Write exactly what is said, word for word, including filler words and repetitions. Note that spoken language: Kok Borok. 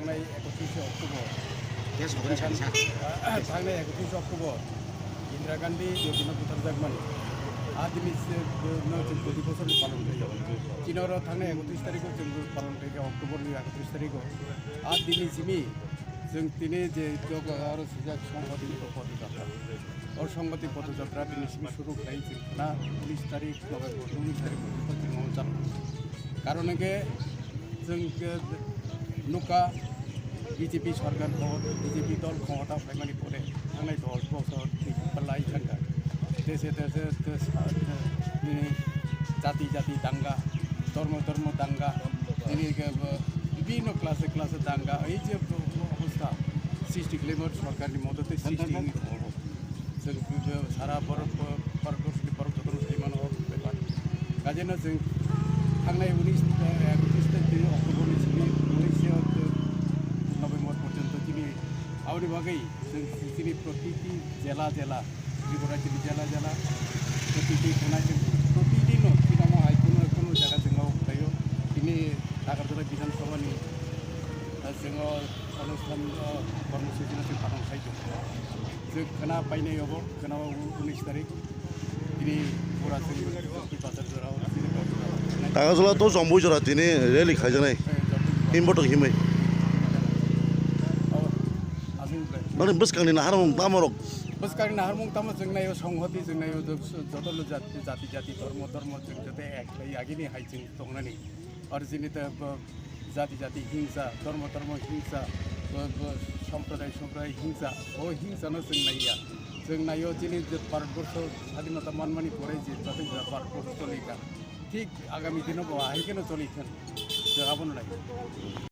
Thangnai ekotris October, Indira Gandhi, thangnai ekotris October Indira Gandhi jotino butharjakmani. A dini se, no chwng koti bosor palon khlaiyo. Chini oro thangnai ekotris tarikho chwng palon khlaikha October ni ekotris tarikho. A dini simi chwng tini je joga aro sijak Songhotini Podojatra. O Songhoti Podojatra bini simi suru khlai chwng khna unis tarik November, unis tarik porjonto chwng o chalo. Karon hwnkhe chwng khe nukha B J P sorkar kho-, B J P dol khomota phaimani pore thangnai dos bosor ni belai thangkha. Dese dese, des-, nini jati jati danga, dhormo dhormo danga, nini khe bo bibhinno class-e class-e danga, ei je bo-, bo obostha srishti khlaimani sorkarni modote srishti wngwi tongo. Chwng sara borok, borok, borok jotono sai mano o bepar. Kajeino chwng thangnai unis, eh, ekotris tarik October ni simi unis November porjonto chini aboni bagwi chwng chini protiti jela jela, Tripura chini jela jela, protiti khwnai chwng protidino chini omo hai kuno kuno jaga chwng o khlaio. Chini Agartala Bidhan Sabha ni, eh, chwng o onusthan, o kormosuchi no chwng palon khai tongo. Chwng khwna painai obo, khwna o unis tarik. Tini pura chwng Bazar jora o, tini Bazar jora o. Agartala to Jambui jora tini rally khaijaknai. Eh, Jambui jora. Himbo to himai. Oh, asing ble. Nani bwskangni naharmung tamo rok? Bwskangni naharmung tamo chwng naio Songhoti, chwng naio joto lo jati, jati, jati, dhormo, dhormo, chwng joto ek lai agini hai chwng tongnani. Aro chini te bo jati jati hingsa, dhormo dhormo hingsa, bo, bo somproday somproday hingsa, o hingsa no chwng naiya. Chwng naio chini je Bharatborsho sadhinota manmani pore je joto Bharatborsho cholikha. Thik agami dino bo ahai kheno choli thung. Chwng abono nai.